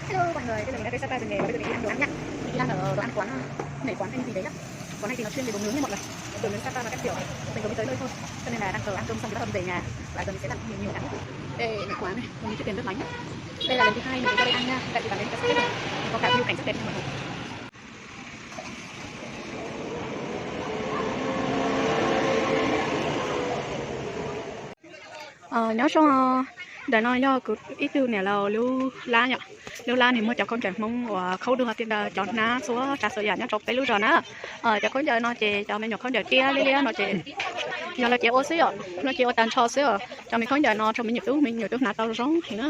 Hello mọi người, bây giờ mình đang trên Sapa rồi nè, và bây giờ mình đi ăn đồ ăn nhá. Mình đi ăn ở đồ ăn quán, nảy quán Thanh Thùy đấy nhá. Quán này thì nó chuyên về đồ nướng như mọi người. Đồ nướng Sapa và các kiểu, mình vừa mới tới nơi thôi. Cho nên là đang chờ ăn cơm xong thì bắt đầu đi về nhà. Và giờ mình sẽ ăn nhiều nhiều ăn nhé. Đây, nảy quán này, mình đi kiếm tiền rất lắm nhá. Đây là lần thứ hai mình đến đây ăn nha. Tại vì quán đấy người ta sắp hết rồi. Có cả view cảnh rất đẹp nha mọi người. Nyob zoo, ntawm no yog kuv ib tug niam laus lub lab yom. Lub lab nws muaj cov khaub ncaws Hmoob uas khaub dua tiag ntawd, cov hnab txhua tsav txhua yam nyob rau peb lub zos na. Cov khaub ncaws no ces cov me nyuam khaub ncaws tiab liab liab no ces yog lawv cev ua xwb yom, lawv cev ua tag nrho xwb os. Cov me khaub ncaws no rau me nyuam tub, me nyuam tub hnav tau zoo heev na.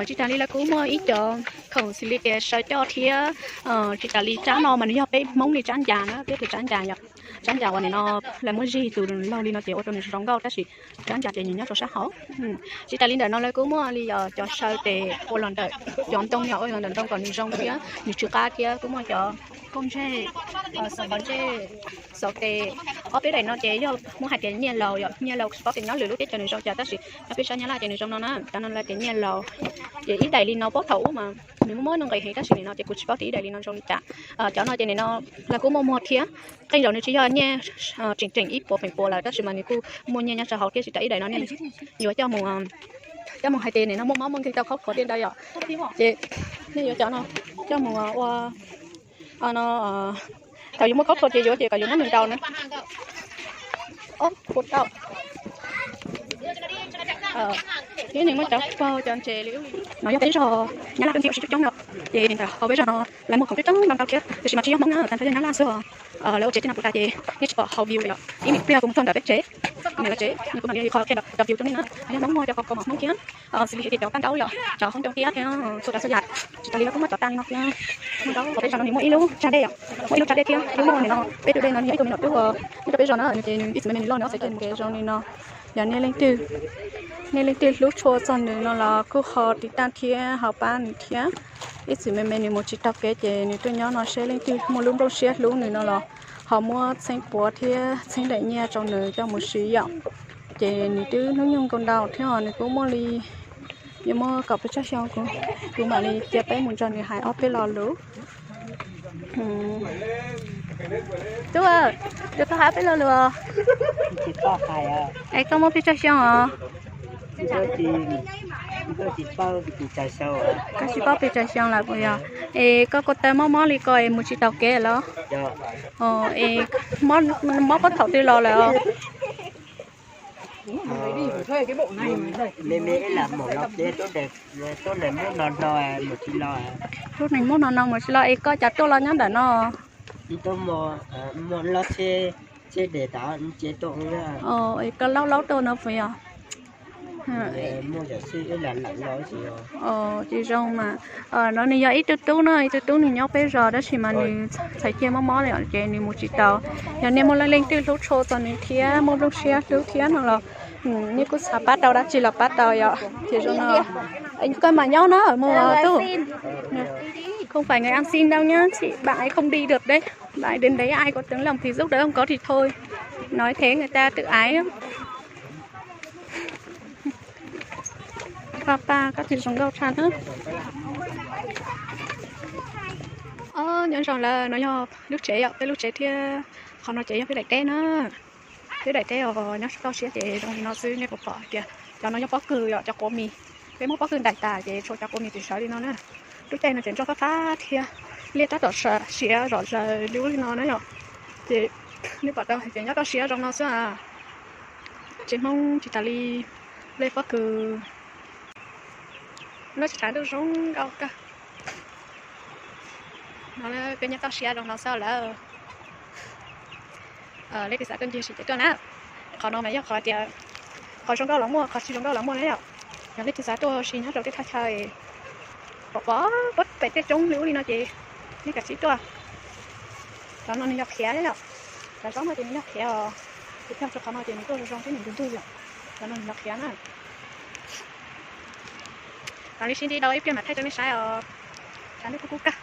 Tsis tas li lawv kuj muaj ib cov khoom xws li tias saw coj thiab. Tsis tas li tsab no mas nws yog peb Hmoob li tsab ncas na, peb tus tsab ncas yom. Tsab ncas uas nim no lawv muab zig tus laug li no ces ua rau nws zoo nkauj tab sis tsab ncas ces nws nyob rau sab hauv. Tsis tas li ntawm no lawv kuj muaj li yog cov saw tes ua los ntawm cov ntoo yom, ua los ntawm ntoo kom nws zoo thiab nws tsw qab thiab kuj muaj cov koj ntsej, xaus qhov ntsej, xaus tes. Ob peb daim no ces yog muab hais tias nyiaj laus yom, nyiaj laus tsis paub tias nyob lwm lub teb chaws nws zoo cas tab sis nyob peb sab Nyab Laj ces nws zoo no na, cov no lawv tias nyiaj laus. Ces ib daim li no paub thaum ub mas nws muaj muaj nuj nqis heev tab sis nim no ces kuv tsis paub tias ib daim li no zoo li cas. Cov no ces nim no lawv kuj muaj muag thiab. Qee zaum nws tsis yog nyiaj tseem tseem ib puas feem pua lawm tab sis mas nws kuj muaj nyiaj nyob rau hauv thiab, tsis tas ib daim no nej yuav coj mus, coj mus hais tias nim no muaj mob muaj nkeeg tau khaub thuav tiag ntawd yom. Ces nej yuav cov no coj mus ua no, thaum yus muaj khaub thuav ces yuav ces kom yus nyob nws nraus na. Ua tau. Thiab nws muaj cov paug cov ntses li no yog peb zos Nyab Laj tuaj ntxiv ua si coob coob no. Ces ntawm hauv peb zos no lawv muag khoom coob coob ntau ntau thiab, tiam sis mas tsis yog Hmoob na, tag nrho yog Nyab Laj xwb os. Lawv ua tsev tib no puas tas ces nej tsis pom hauv view yom. Ib pliag kuv mus txog ntawm peb tsev, niam lawv tsev, nws kuj mam li qhov qhia cov view rau nej na. Yog Hmoob muag cov khoom khoom Hmoob thiab, xws li hais tias cov paj ntaub yom, cov hoob coo tiab thiab txhua tsav txhua yam. Tsis tas li lawv kuj muaj cov tag li no thiab. Muaj ntau, peb zos no nws muaj ib lub tsag dej yom, muaj ib lub tsag dej thiab. Lub no nim no peb tus dej no nws yog ib tug me nyuam tub nyob rau peb zos na, nws ces nws ib txwm me me nws loj nws txawm cia nws kev zoo li no. Yog nej leej twg, nej leej twg hlub tshua txog nws no los kuj ho tiv tauj thiab ho pab nws thiab. Ib txwm me me nws mus tsis tau kev ces nws tuaj nyob no seb leej twg muaj lub nplooj siab hlub nws no los ho muab txheeb puav thiab txheeb daim nyiaj rau nws coj mus siv yom. Ces nws twb hnub nyoog nkaus ntau thiab os, nws kuj muaj li yuav muaj kaum peb tsag xyoo, kuv mam li cia peb mus nrog nws hais ob peb lo lus. Tub, yuav tau hais ob peb lo lus os. Es koj muaj peb tsag xyoo os? Koj tsis paub pes tsawg xyoo lawm puas yog? Es koj ko taw mob mob li ko es mus tsis tau kev los? Es mob puag thaum twg los lawm os? Lub neej muaj no no mus tsis los es koj cas tuaj los nyob ntawm no? Es koj laub laub tuaj no puas yog? Tsis zoo mas. No nws yog ib tug tub no, ib tug tub nws nyob peb zos tab sis mas nws txhais ceg mob mob li ces nws mus tsis tau. Yog nej muaj leej twg hlub tshua txog nws thiab muaj nplooj siab hlub thiab no los nej kuj xav pab tau dab tsi los pab tau yom. Ces zoo no koj mam nyob na mus tub. Không phải người ăn xin đâu nhá chị, bạn ấy không đi được đấy. Bạn ấy đến đấy ai có tấm lòng thì giúp đỡ không có thì thôi. Nói thế người ta tự ái lắm. Paj paj, koj tig zoo nkauj tshaj na. Nyob zoo lawm, no yog lub tsev yom, peb lub tsev thiab. Qhov no ces yog peb daim teb na. Peb daim teb os, nyob toj siab ces zoo li no xwb, nej puas pom hais tias cov no yog pob kws yom, cov quav mis. Peb muab pob kws ntais tas ces tshuav cov quav mis tseem sawv li no na. Lub caij no ces nroj fab fab thiab, liaj tab tom siav zom zaws lub li no na yom. Ces nej pom tau hais tias nyob toj siab zoo no xwb. Tsev Hmoob tsis tas li lej pob kws. Lub tshav ntuj zoo nkauj kawg. No peb nyob toj siab zoo no xwb lawm. Leej twg xav tuaj ncig sim ces tuaj na. Qhov no mas yog qhov tias qhov zoo nkauj los muaj, qhov tsis zoo nkauj los muaj na yom. Yog leej twg xav tuaj sim nyob rau tej thaj chaw pom pom pem tej roob li ub li no ces nej kav tsij tuaj. Cov no nws yog qhiav yom. Cov zaub no ces nws yog qhiav os. Ces cog rau qhov no ces nws tuaj zoo zoo thiab nws ntug ntug yom. Cov no nws yog qhiav na. Mam li sib ntsib dua ib pliag mam thaij rau nej saib os. Tshav ntuj kub kub kawg.